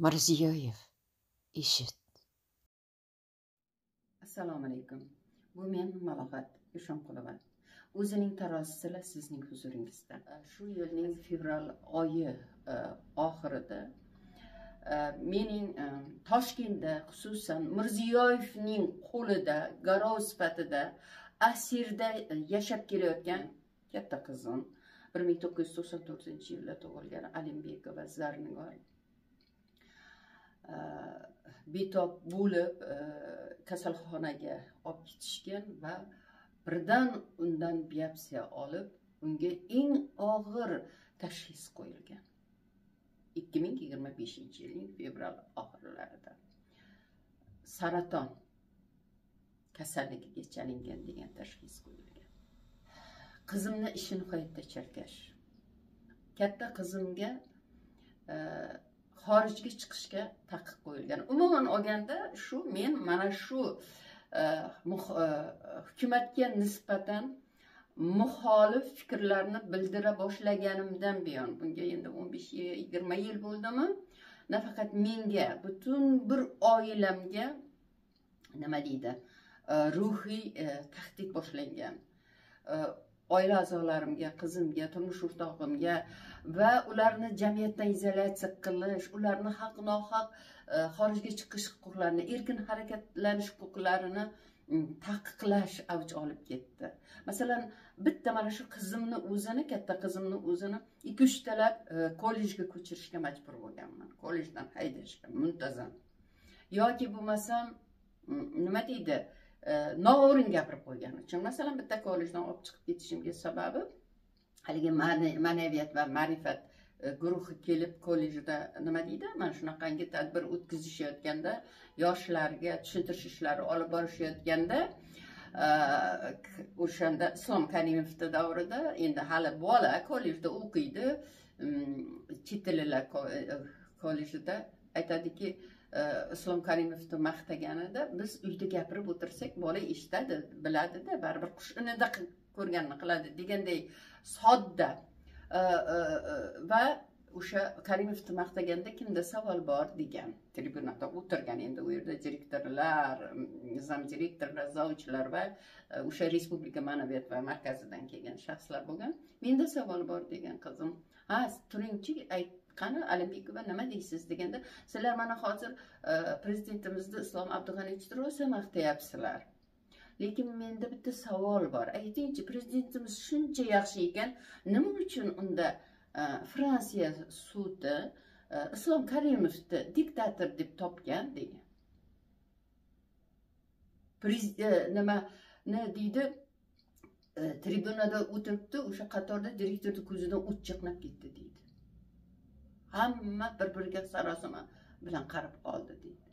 Mirziyoyev, eshit. Assalomu alaykum. Bu men Malohat Eshonqulova. O'zining tarozisi sizning huzuringizda. Shu yilning fevral oyi oxirida mening Toshkentda, xususan Mirziyoyevning qo'lida garov sifatida asirda yashab kelayotgan katta qizim 1994-yilda tug'ilgan Alimbekova Zarnigor betob bo'lib kasalxonaga olib ketishgan va birdan undan biopsiya olib, unga eng og'ir tashxis qo'yilgan. 2025-yilning fevral oxirlarida saraton kasalligiga chalingan degan tashxis qo'yilgan. Qizimni ishi nihoyatda chalkash. Katta qizimga xorijga chiqishga taqiq qo'yilgan. Umuman olganda shu men mana shu hukumatga nisbatan muxolif fikrlarni bildira boshlaganimdan buyon, bunga endi 15-20 yil bo'ldimi, nafaqat menga, butun bir oilamga nima deydi, ruhiy tahdid boshlangan. Oila a'zolarimga, qizimga, turmush o'rtog'imga va ularni jamiyatdan izolyatsiya qilish, ularni haq nohaq xorijga chiqish huquqlarini, erkin harakatlanish huquqlarini taqiqlash avj olib ketdi. Masalan, bitta mana shu qizimni o'zini, katta qizimni o'zini 2-3 talab kollejga ko'chirishga majbur bo'lganman. Kollejdan haydashga muntazam. Yoki bo'lmasam, nima deydi, noo'rin gapirib qo'ygani uchun. Masalan, bitta kollejdan olib chiqib ketishimga sababi haligi ma'naviyat va ma'rifat guruhi kelib kollejda nima deydi, mana shunaqangi tadbir o'tkazishayotganda, yoshlarga tushuntirish ishlari olib borishayotganda, o'shanda Islom Karimovning davrida, endi hali bola kollejda o'qiydi, chet tillar kollejida aytadiki, Islom Karimovni maqtaganida biz uyda gapirib o'tirsak, bola eshitadi, biladida, baribir qush inida ko'rganini qiladi deganday sodda va o'sha Karimovni maqtaganda kimda savol bor degan tribunada o'tirgan, endi u yerda direktorlar, zam direktorlar, zavchlar va o'sha Respublika ma'naviyat va markazidan kelgan shaxslar bo'lgan. Menda savol bor degan qizim. Ha, turingchi, qani Alimbekova nima deysiz deganda, sizlar mana hozir prezidentimizni Islom Abdug'aniyevich rosa maqtayapsizlar. Lekin menda bitta savol bor. Aytingchi, prezidentimiz shuncha yaxshi ekan, nima uchun unda Fransiya sudi Islom Karimovni diktator deb topgan degan. Nima ne deydi? Tribunada o'tiribdi, o'sha qatorda direktorning ko'zidan o't chaqnab ketdi deydi. Hamma bir-biriga sarosima bilan qarab qoldi deydi.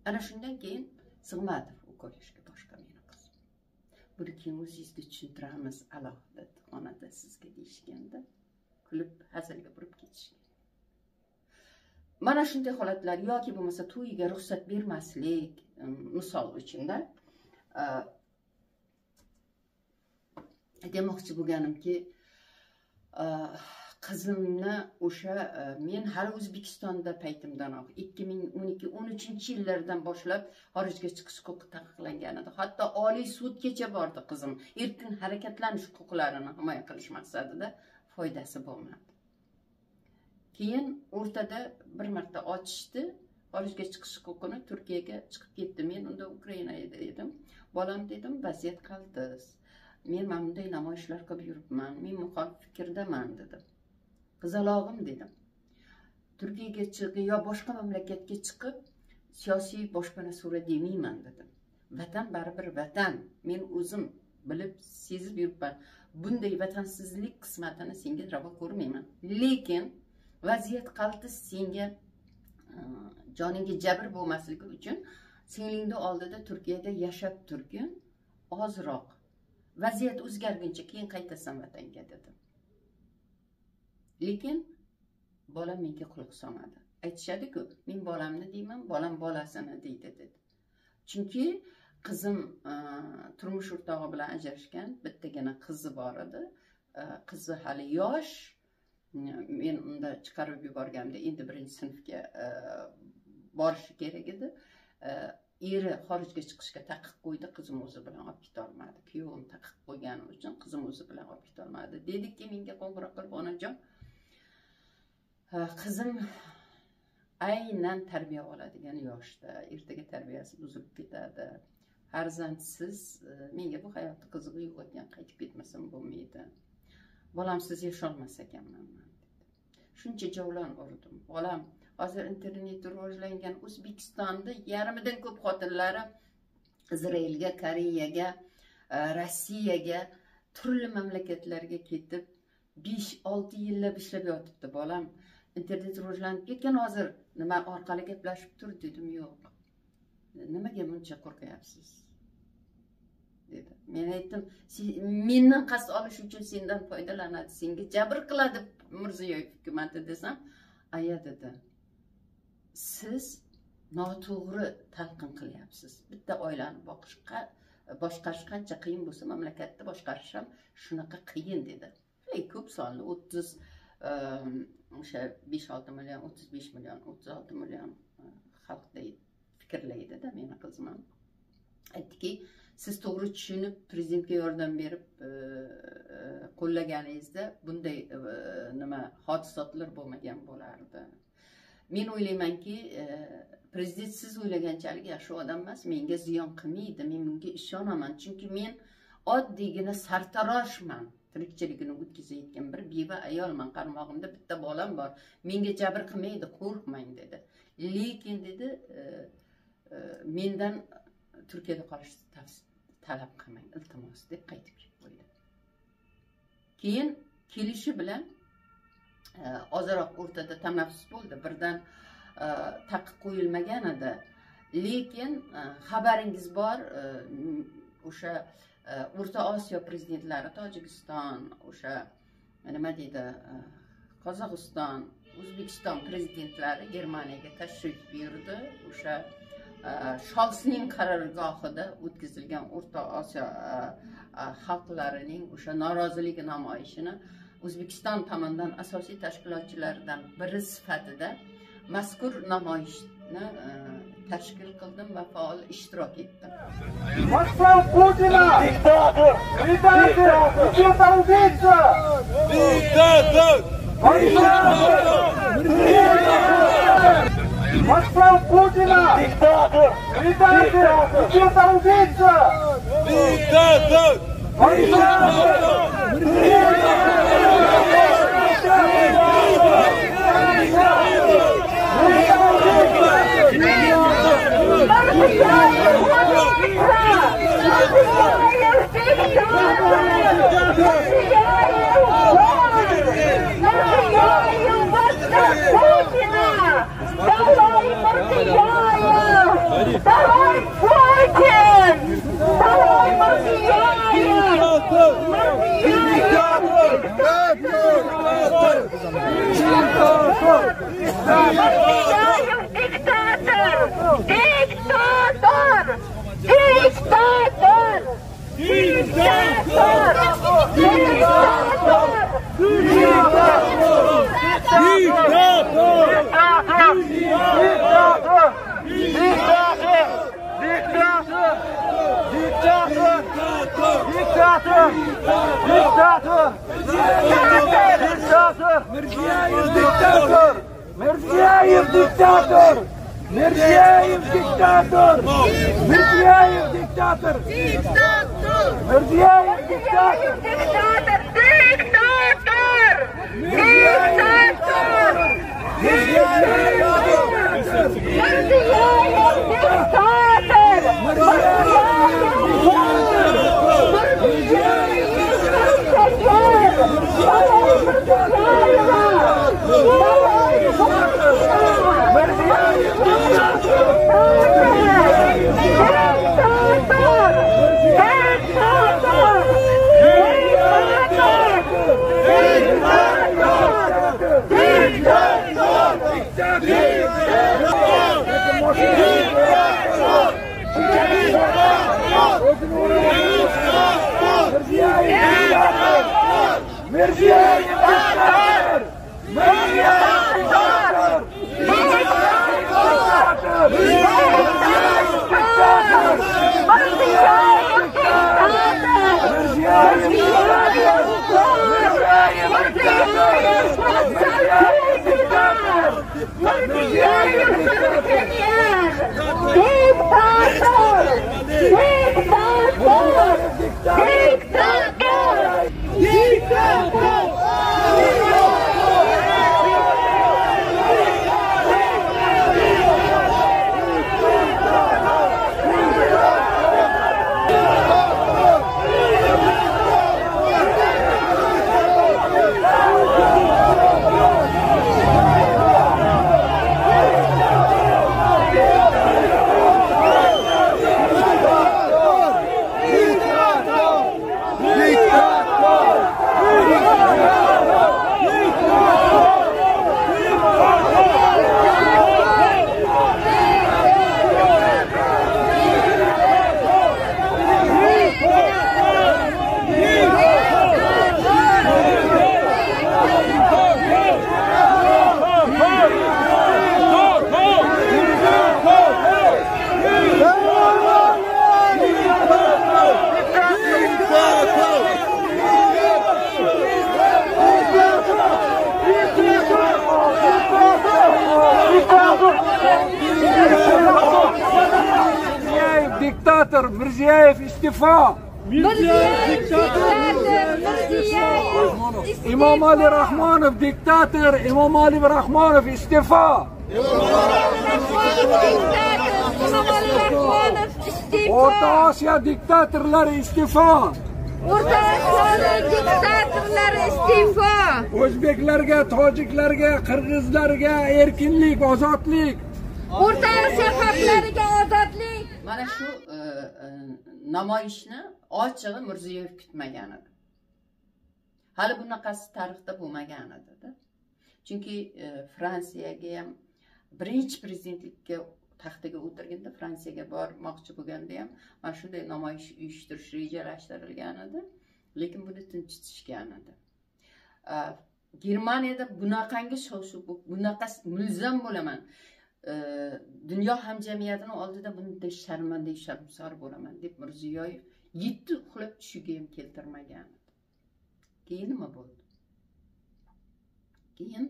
Ana shundan keyin sig'madi u kollejga boshqa meni qizim. Buni keyin o'zingizga tushuntiramiz alohida xonada sizga deyishganda kulib hazilga burib ketishgan. Mana shunday holatlar yoki bo'lmasa to'yiga ruxsat bermaslik, misol uchunda demoqchi bo'lganimki, qizimni o'sha men hali O'zbekistonda paytimdanoq 2012-13 yillardan boshlab xorijga chiqish huquqi taqiqlangan edi. Hatto Oliy sudgacha bordi qizim. Erkin harakatlanish huquqlarini himoya qilish maqsadida foydasi bo'lmadi. Keyin o'rtada bir marta ochishdi, xorijga chiqish huquqini, Turkiyaga chiqib ketdi. Men unda Ukrainada edim. Bolam dedim, vaziyat qaltis. Men mana bunday namoyishlar qilib yuribman, men muxolif fikrdaman dedim. Qizalog'im dedim. Turkiyaga chiqib yo boshqa mamlakatga chiqib siyosiy boshpana so'ra demayman dedim. Vatan baribir vatan. Men o'zim bilib, sezib yuribman. Bunday vatansizlik qismatini senga ravo ko'rmayman. Lekin vaziyat qaltis, senga joningga jabr bo'lmasligi uchun singlingni oldida Turkiyada yashab turgin, ozroq vaziyat o'zgarguncha keyin qaytasan vatanga dedim. Lekin bolam menga quloq solmadi. Aytishadi-ku, men bolamni deyman, bolam bolasini deydi dedi. Chunki qizim turmush o'rtog'i bilan ajrashgan, bittagina qizi bor edi. Qizi hali yosh, Men unda chiqarib yuborganimda endi birinchi sinfga borishi kerak edi. Eri xorijga chiqishga taqiq qo'ydi, qizim o'zi bilan olib keta olmadi. Kuyovim taqiq qo'ygani uchun qizim o'zi bilan olib keta olmadi. Dediki menga qo'ng'iroq qilib, onajon, qizim aynan tarbiya oladigan yoshda, ertaga tarbiyasi buzilib ketadi. Farzandsiz menga bu hayotni qizig'i yo'q ekan, qaytib ketmasam bo'lmaydi. Bolamsiz yasholmas ekanman dedi. Shuncha javlon urdim. Bolam, hozir internet rivojlangan O'zbekistonda yarmidan ko'p xotinlari Izraelga, Koreyaga, Rossiyaga, turli mamlakatlarga ketib 5-6 yillab ishlab yotibdi bolam. Internet rivojlanib ketgan, hozir nima orqali gaplashib tur dedim, yo'q. Nimaga buncha qo'rqyapsiz? Dedi. Men aytdim, mendan qasd olish uchun sendan foydalanadi, senga jabr qiladi Mirziyoyev hukumati desam, aya dedi. Siz noto'g'ri talqin qilyapsiz. Bitta oilani boqishga, boshqarish qancha qiyin bo'lsa, mamlakatni boshqarish ham shunaqa qiyin dedi. Ko'p sonli 30 o'sha 5-6 million, 35 million, 36 million xalqda fikrlaydi-da meni qizim ham. Aytdiki, siz to'g'ri tushunib prezidentga yordam berib qo'llaganingizda bunday nima hodisotlar bo'lmagan bo'lardi. Men o'ylaymanki, prezident siz o'ylaganchalik yaxshi odam emas, menga ziyon qilmaydi, men bunga ishonaman, chunki men oddiygina sartaroshman, tirikchiligini o'tkazayotgan bir beva ayolman, qarmog'imda bitta bolam bor, menga jabr qilmaydi, qo'rqmang dedi. Lekin dedi, mendan Turkiyada qolishni talab qilmang, iltimos deb qaytib kelib qo'ydi. Keyin kelishi bilan ozroq o'rtada tanaffus bo'ldi, birdan taqiq qo'yilmagan edi. Lekin xabaringiz bor, o'sha O'rta Osiyo prezidentlari Tojikiston, o'sha nima deydi, Qozog'iston, O'zbekiston prezidentlari Germaniyaga tashrif buyurdi. O'sha Sholsning qarorgohida o'tkazilgan O'rta Osiyo xalqlarining o'sha norozilik namoyishini O'zbekiston tomonidan asosiy tashkilotchilardan biri sifatida mazkur namoyishni tashkil qildim va faol ishtirok etdim. Moskva Putina! Diktator! Diktator! Ubiyца! Diktator! Moskva Putina! Diktator! Diktator! Ubiyца! Diktator! Mirziyoyev diktator! Mirziyoyev diktator! Mirziyoyev diktator! Mirziyoyev diktator! Diktator! Diktator! Mirziyoyev diktator! Mirziyoyev diktator! Mirziyoyev diktator! Mirziyoyev diktator! Mirziyoyev diktator! Mirziyoyev diktator! Mirziyoyev diktator! Diktator! Diktator! Diktator! Diktator! Diktator Mirziyoyev iste'fo! Mirziyoyev diktator! Mirziyoyev iste'fo! Emomali Rahmonov diktator! Emomali Rahmonov iste'fo! Emomali Rahmonov iste'fo! O'rta Osiyo diktatorlari iste'fo! O'rta Osiyo diktatorlari iste'fo! O'zbeklarga, tojiklarga, qirg'izlarga erkinlik, ozodlik! O'rta Osiyo xalqlariga ozodlik! Mana shu namoyishni ochig'i Mirziyoyev kutmagan edi. Hali bunaqasi tarixda bo'lmagan edi-da. Chunki Fransiyaga ham birinchi prezidentlikka taxtiga o'tirganda Fransiyaga bormoqchi bo'lganda ham mana shunday namoyish uyushtirish rejalashtirilgan edi, lekin buni tinchitishgan edi. Germaniyada bunaqangi shov-shuv, bunaqa mulzam bo'laman. Dunyo hamjamiyatini oldida bunday sharmanda, sharmsor bo'laman deb Mirziyoyev yetti uxlab tushiga ham keltirmagan edi. Keyin nima bo'ldi? Keyin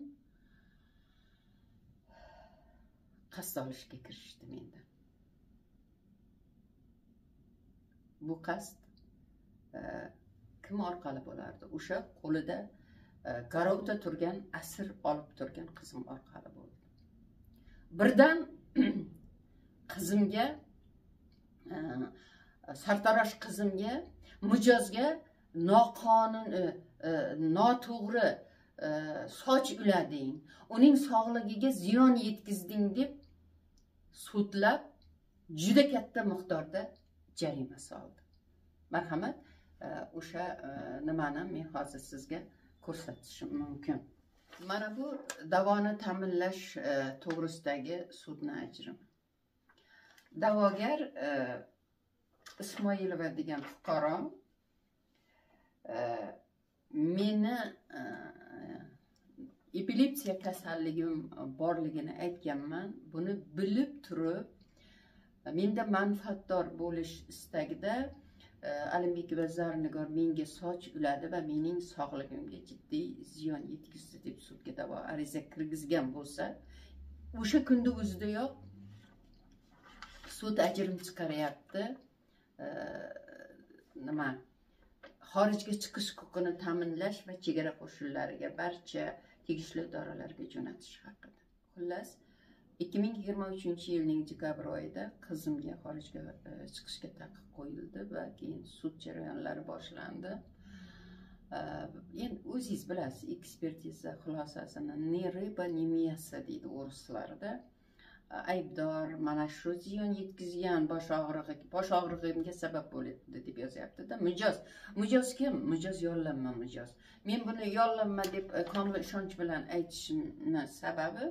qasd olishga kirishdi mendan. Bu qasd kim orqali bo'lardi? O'sha qo'lida garovda turgan, asir olib turgan qizim orqali bo'ldi. Birdan qizimga, sartarosh qizimga, mijozga noqonun, noto'g'ri soch ulading, uning sog'ligiga ziyon yetkazding deb sudlab juda katta miqdorda jarima soldi. Marhamat, o'sha nimani men hozir sizga ko'rsatishim mumkin. Mana bu davoni ta'minlash to'g'risidagi sudni ajrimi. Da'vogar Ismoilova degan fuqaro meni epilepsiya kasalligim borligini aytganman. Buni bilib turib, menda manfaatdor bo'lish istagida Alimbekova Zarnigor menga soch uladi va mening sog'ligimga jiddiy ziyon yetkazdi deb sudga da'vo ariza kirgizgan bo'lsa, o'sha kunda o'zidayoq sud ajrim chiqaryapti. Nima? Xorijga chiqish huquqini ta'minlash va chegara qo'shinlariga barcha tegishli idoralarga jo'natish haqida. Xullas, 2023-yilning dekabr oyida qizimga xorijga chiqishga taqiq qo'yildi va keyin sud jarayonlari boshlandi. Endi o'zingiz bilasiz, ekspertiza xulosasini "ni рыба, ni мясо" deydi o'rislarda. Aybdor mana shu ziyon yetkazgan bosh og'rig'imga sabab bo'ldi deb yozyapti-da. Mijoz. Mijoz kim? Mijoz yollanma mijoz. Men buni yollanma deb komil ishonch bilan aytishimni sababi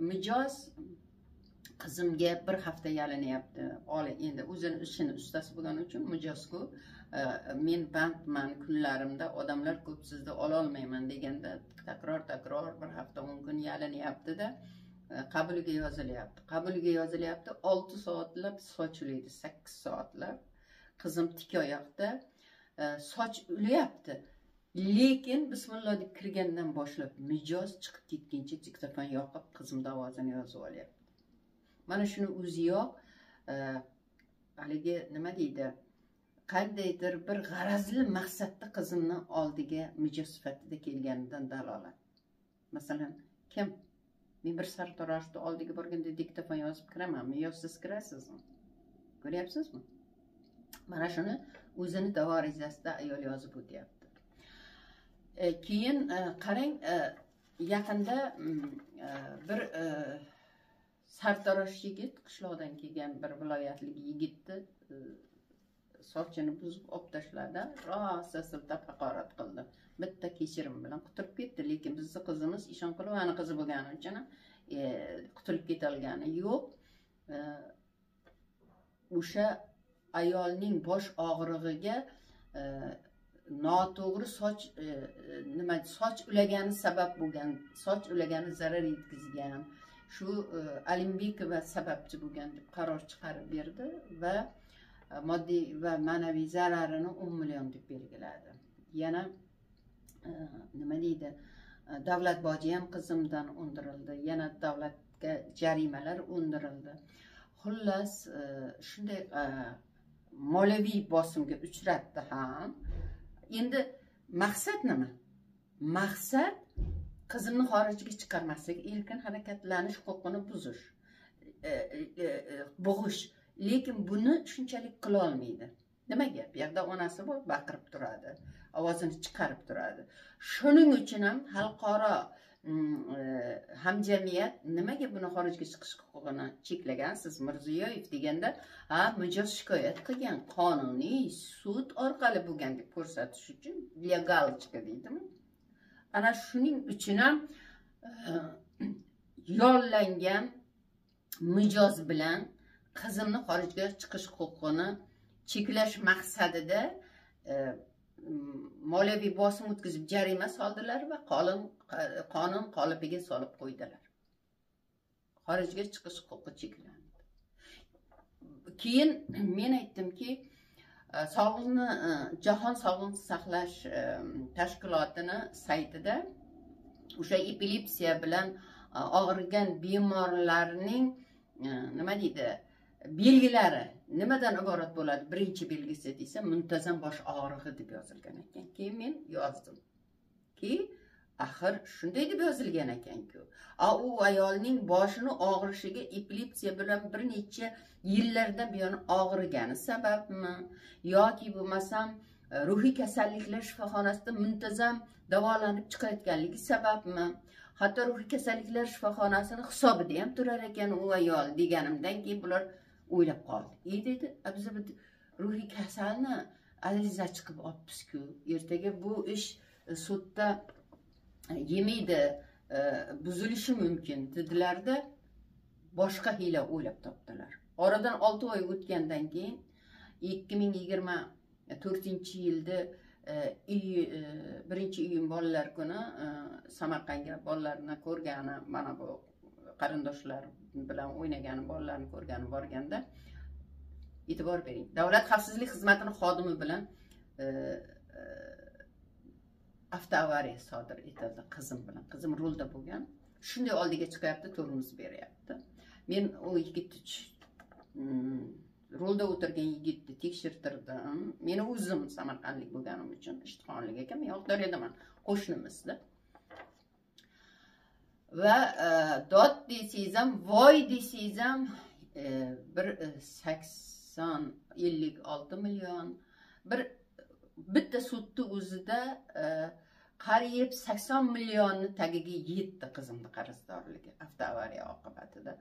mijoz Qizimga bir hafta yalinyapti. Endi o'zini ishini ustasi bo'lgani uchun mijozku, men bandman, kunlarimda odamlar ko'p, sizni ololmayman deganda takror bir hafta 10 kun yalinyapti-da, qabuliga yozilyapti. Qabuliga yozilyapti, 6 soatlab soch ulaydi, 8 soatlab. Qizim tik oyoqda soch ulayapti. Lekin bismillah deb kirgandan boshlab mijoz chiqib ketguncha diktofon yoqib qizimning ovozini yozib olyapti. Mana shuni o'ziyoq haligi nima deydi, qandaydir bir g'arazli maqsadda qizimni oldiga mijoz sifatida kelganidan dalolat. Masalan, kim? Men bir sartaroshni oldiga borganda diktofon yozib kiramanmi yo siz kirasizmi? Ko'ryapsizmi? Mana shuni o'zini da'vo arizasida ayol yozib o'tyapti. Keyin qarang, yaqinda bir sartarosh yigit, qishloqdan kelgan bir viloyatlik yigitni sochini buzib olib tashladi, rosa siltab haqorat qildi. Bitta kechirim bilan qutulib ketdi, lekin bizni qizimiz Ishonqulovani qizi bo'lgani uchun qutulib keta olgani yo'q. O'sha ayolning bosh og'rig'iga noto'g'ri soch nima soch ulagani sabab bo'lgan, soch ulagani zarar yetkazgan shu Alimbekova sababchi bo'lgan deb qaror chiqarib berdi va moddiy va ma'naviy zararini 10 million deb belgiladi. Yana nima deydi, davlat boji ham qizimdan undirildi, yana davlatga jarimalar undirildi. Xullas, shunday moliyaviy bosimga uchratdi ham. Endi maqsad nima? Maqsad qizimni xorijga chiqarmaslik, erkin harakatlanish huquqini buzish, bo'g'ish. Lekin buni shunchalik qila olmaydi. Nimaga? Bu yerda onasi bor, baqirib turadi, ovozini chiqarib turadi. Shuning uchun ham xalqaro hamjamiyat nimaga buni xorijga chiqish huquqini cheklagansiz Mirziyoyev deganda, ha, mijoz shikoyat qilgan, qonuniy sud orqali bo'lgan deb ko'rsatish uchun legalchika deydimi? Ana shuning uchun ham yollangan mijoz bilan qizimni xorijga chiqish huquqini cheklash maqsadida moliyaviy bosim o'tkazib jarima soldilar va qonun qolipiga solib qo'ydilar. Xorijga chiqish huquqi cheklandi. Keyin men aytdimki, sog'liqni Jahon sog'liqni saqlash tashkilotini saytida o'sha epilepsiya bilan og'rigan bemorlarning nima deydi, belgilari nimadan iborat bo'ladi? Birinchi belgisi desa, muntazam bosh og'rig'i deb yozilgan ekan. Keyin men yozdimki, axir shunday deb yozilgan ekan-ku. U ayolning boshini og'rishiga epilepsiya bilan bir necha yillardan buyon og'rigani sababmi yoki bo'lmasam ruhiy kasalliklar shifoxonasida muntazam davolanib chiqayotganligi sababmi? Hatto ruhiy kasalliklar shifoxonasini hisobida ham turar ekan u ayol deganimdan keyin bular o'ylab qoldi. Dedi, biz ruhiy kasalni ariza chiqib olibmiz-ku, ertaga bu ish sudda yemaydi, buzilishi mumkin dedilarda boshqa hiyla o'ylab topdilar. Oradan 6 oy o'tgandan keyin 2024-yilda 1-iyun bolalar kuni Samarqandga bolalarni ko'rgani, mana bu qarindoshlar bilan o'ynagani, bolalarni ko'rgani borganda, e'tibor bering, Davlat xavfsizlik xizmatining xodimi bilan avtoavariya sodir etildi qizim bilan. Qizim rulda bo'lgan. Shunday oldiga chiqyapti, tormoz beryapti. Men u yigitni rulda o'tirgan yigitni tekshirtirdim. Meni o'zim samarqandlik bo'lganim uchun ishtixonlik ekan, men Oqdaryodaman, qo'shnimizda. Va dod desangiz ham, voy desangiz ham bir 80-56 million bir bitta sudni o'zida qariyb 80 millionni tagiga yetdi qizimni qarzdorligi avtoavariya oqibatida.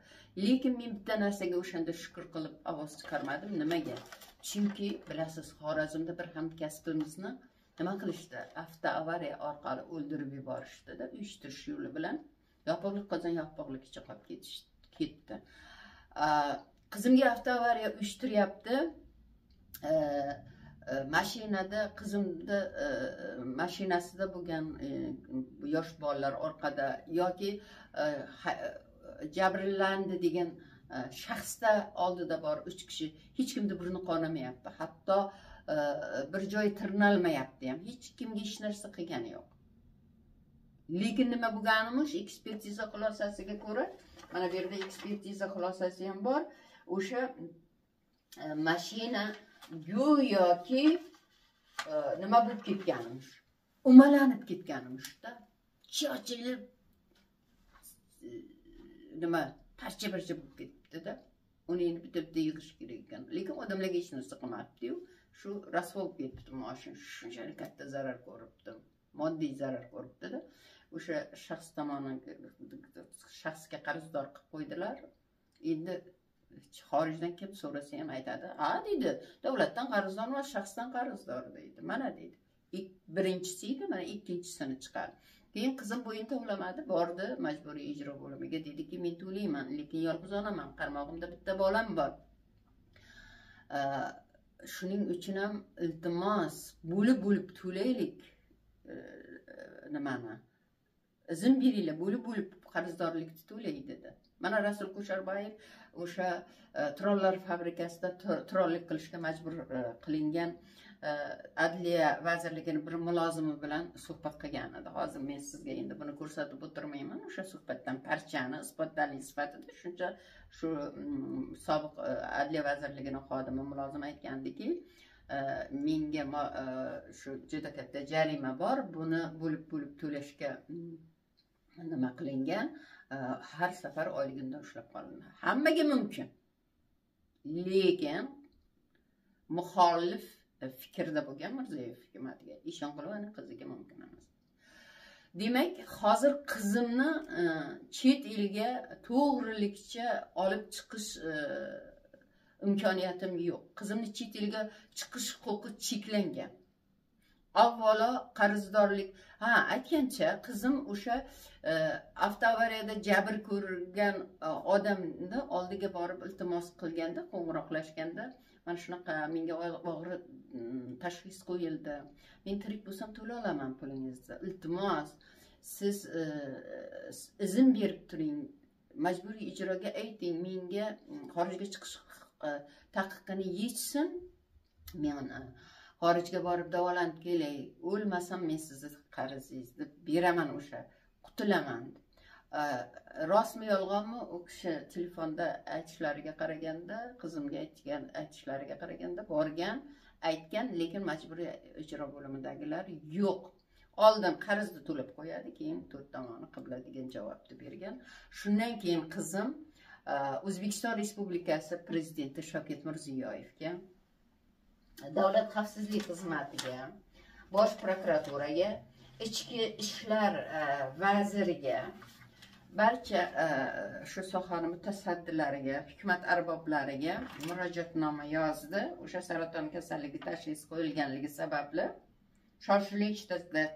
Lekin men bitta narsaga o'shanda shukr qilib ovoz chiqarmadim. Nimaga? Chunki bilasiz, Xorazmda bir hamkasbimizni nima qilishdi? Avtoavariya orqali o'ldirib yuborishdi-da, uyushtirish yo'li bilan yopiqlik qozon yopiqligicha qolib ketdi. Qizimga avtoavariya uyushtiryapti. Mashinada qizimni mashinasida bo'lgan yosh bolalar orqada yoki jabrlandi degan shaxsda oldida bor 3 kishi, hech kimni burni qonamayapti, hatto bir joy tirnalmayapti ham, hech kimga hech narsa qilgani yo'q. Lekin nima bo'lganimish, ekspertiza xulosasiga ko'ra, mana bu yerda ekspertiza xulosasi ham bor, o'sha mashina go'yoki nima bo'lib ketganimish, umalanib ketganimishda, chochilib nima parcha-parcha bo'lib ketibdi-da. Uni endi bitta-bitta yig'ish kerak ekan. Lekin odamlarga hech narsa qilmabdi-yu, shu rasvo bo'lib ketibdi mashina, shunchalik katta zarar ko'ribdi, moddiy zarar ko'ribdi-da. O'sha shaxs tomonidan shaxsga qarzdor qilib qo'ydilar. Endi xorijdan kim so'rasa ham aytadi, "Ha" deydi, "Davlatdan qarzdor emas, shaxsdan qarzdor" deydi. Mana deydi. Birinchisi edi, mana ikkinchisini chiqardi. Keyin qizim bo'yin tovlamadi, bordi majburiy ijro bo'limiga, dediki, "Men to'layman, lekin yolg'iz onaman, qarmog'imda bitta bolam bor. Shuning uchun ham iltimos, bo'lib-bo'lib to'laylik nimani. Izn beringlar, bo'lib-bo'lib qarzdorlikni to'lay" dedi. Mana Rasul Kusherbayev o'sha trollar fabrikasida trollik qilishga majbur qilingan Adliya vazirligining bir mulozimi bilan suhbat qilgan edi. Hozir men sizga endi buni ko'rsatib o'tirmayman. O'sha suhbatdan parchani isbot dalil sifatida shuncha shu sobiq Adliya vazirligining xodimi mulozim aytgandiki, menga shu juda katta jarima bor, buni bo'lib-bo'lib to'lashga nima qilingan, har safar oyligimdan ushlab qolinadi. Hammaga mumkin. Lekin muxolif fikrda bo'lgan Mirziyoyev hukumatiga, Eshonqulovaning qiziga mumkin emas. Demak, hozir qizimni chet elga to'g'rilikcha olib chiqish imkoniyatim yo'q. Qizimni chet elga chiqish huquqi cheklangan. Avvalo qarzdorlik, ha, aytgancha qizim o'sha avtoavariyada jabr ko'rgan odamni oldiga borib iltimos qilganda, qo'ng'iroqlashganda, mana shunaqa menga og'ir tashxis qo'yildi. Men tirik bo'lsam to'la olaman pulingizni. Iltimos, siz izn berib turing. Majburiy ijroga ayting, menga xorijga chiqish taqiqini yechsin. Men xorijga borib davolanib kelay, o'lmasam men sizni qarzingizni beraman, o'sha qutulaman. Rostmi yolg'onmi, u kishi telefonda aytishlariga qaraganda, qizimga aytishlariga qaraganda borgan, aytgan, lekin majburiy ijro bo'limidagilar yo'q. Oldin qarzni to'lab qo'yadi, keyin to'rt tomoni qibla degan javobni bergan. Shundan keyin qizim O'zbekiston Respublikasi prezidenti Shavkat Mirziyoyevga, Davlat xavfsizlik xizmatiga, Bosh prokuraturaga, Ichki ishlar vaziriga, barcha shu sohani mutasaddilariga, hukumat arboblariga murojaatnoma yozdi. O'sha saraton kasalligi tashxis qo'yilganligi sababli shoshilinch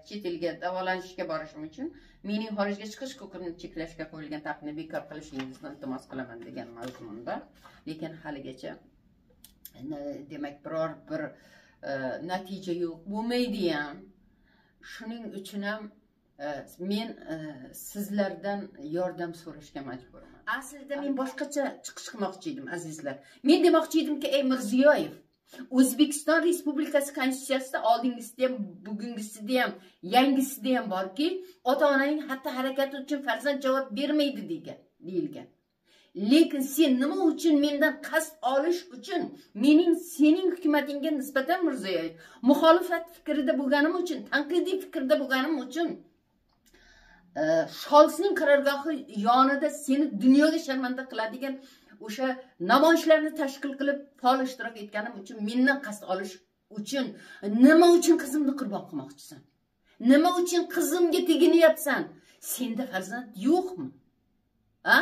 chet elga davolanishga borishim uchun mening xorijga chiqish huquqimni cheklashga qo'yilgan taqiqni bekor qilishingizni iltimos qilaman degan mazmunda. Lekin haligacha demak biror bir natija yo'q, bo'lmaydi ham. Shuning uchun ham men sizlardan yordam so'rashga majburman. Aslida men boshqacha chiqish qilmoqchi edim, azizlar. Men demoqchi edimki, ey Mirziyoyev, O'zbekiston Respublikasi konstitutsiyasida oldingisida ham, bugungisida ham, yangisida ham borki, ota-onaning xatti-harakati uchun farzand javob bermaydi degan, deyilgan. Lekin sen nima uchun mendan qasd olish uchun mening sening hukumatingga nisbatan Mirziyoyev muxolifat fikrida bo'lganim uchun, tanqidiy fikrda bo'lganim uchun Sholsning qarorgohi yonida seni dunyoga sharmanda qiladigan o'sha namoyishlarni tashkil qilib faol ishtirok etganim uchun mendan qasd olish uchun nima uchun qizimni qurbon qilmoqchisan? Nima uchun qizimga teginyapsan? Senda farzand yo'qmi? Ha?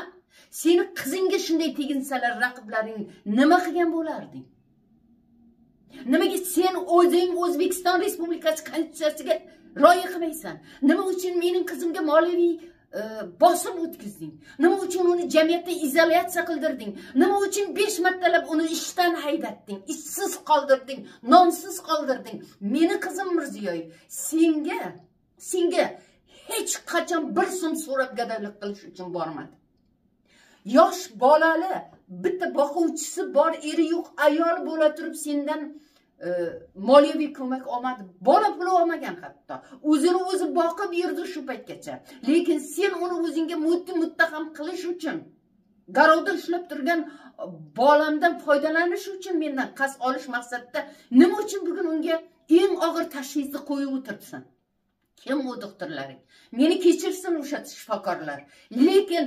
Seni qizingga shunday teginsalar raqiblaring nima qilgan bo'larding? Nimaga sen o'zing O'zbekiston Respublikasi konstitutsiyasiga rioya qilmaysan? Nima uchun mening qizimga moliyaviy bosim o'tkazding? Nima uchun uni jamiyatda izolyatsiya qildirding? Nima uchun 5 martalab uni ishdan haydatding, ishsiz qoldirding, nonsiz qoldirding? Meni qizim Mirziyoyev senga hech qachon bir so'm so'rab gadoylik qilish uchun bormadi. Yosh bolali, bitta boquvchisi bor, eri yo'q ayol bo'la turib sendan moliyaviy ko'mak olmadi, bola puli olmagan hatto. O'zini o'zi boqib yurdi shu paytgacha. Lekin sen uni o'zingga muttaham qilish uchun, garovda ushlab turgan bolamdan foydalanish uchun, mendan qasd olish maqsadida nima uchun bugun unga eng og'ir tashxisni qo'yib o'tiribsan? Kim u doktorlaring? Meni kechirsin o'sha shifokorlar. Lekin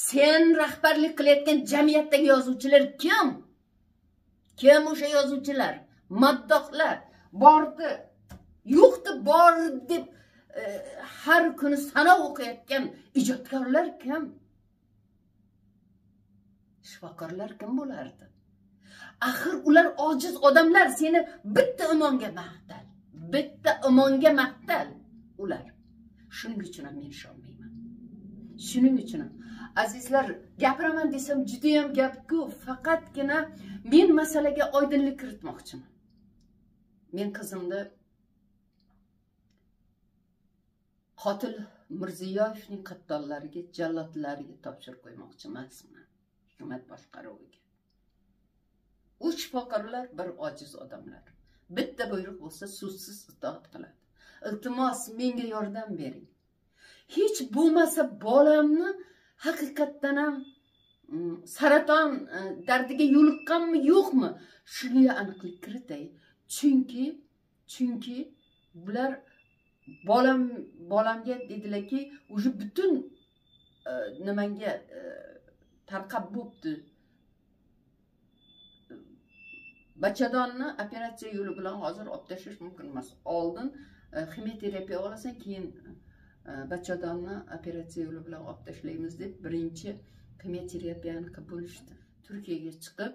sen rahbarlik qilayotgan jamiyatdagi yozuvchilar kim? Kim o'sha yozuvchilar? Maddohlar bordi, yo'qdi, bor deb har kuni sano o'qiyotgan ijodkorlar kim? Shifokorlar kim bo'lardi? Axir ular ojiz odamlar, seni bitta imonga mahtal, bitta imonga mahtal ular. Shuning uchun ham men ishonmayman. Shuning uchun ham azizlar, gapiraman desam juda ham gap ko'p, faqatgina men masalaga oydinlik kiritmoqchiman. Men qizimni qotil Mirziyoyevning qattollariga, jallodlariga topshirib qo'ymoqchi emasman, hukumat boshqaruviga. U shifokorlar bir ojiz odamlar. Bitta buyruq bo'lsa so'zsiz itoat qiladi. Iltimos, menga yordam bering. Hech bo'lmasa bolamni haqiqatdan ham saraton dardiga yo'liqqanmi yo'qmi, shunga aniqlik kiritay. Chunki bular bolamga dedilarki, уже butun nimanga tarqab bo'pti. Bachadonni operatsiya yo'li bilan hozir olib tashlash mumkin emas. Oldin ximioterapiya olasan, keyin bachadonni operatsiya yo'li bilan olib tashlaymiz deb birinchi ximioterapiyani qilib bo'lishdi. Turkiyaga chiqib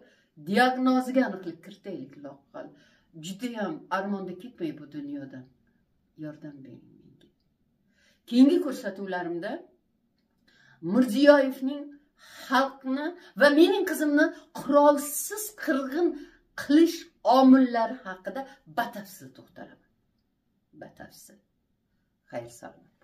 diagnoziga aniqlik kiritaylik loaqal. Judayam armonda ketmay bu dunyodan. Yordam bering menga. Keyingi ko'rsatuvlarimda Mirziyoyevning xalqni va mening qizimni qurolsiz qirg'in qilish omillari haqida batafsil to'xtalaman. Batafsil. Xayr salomat.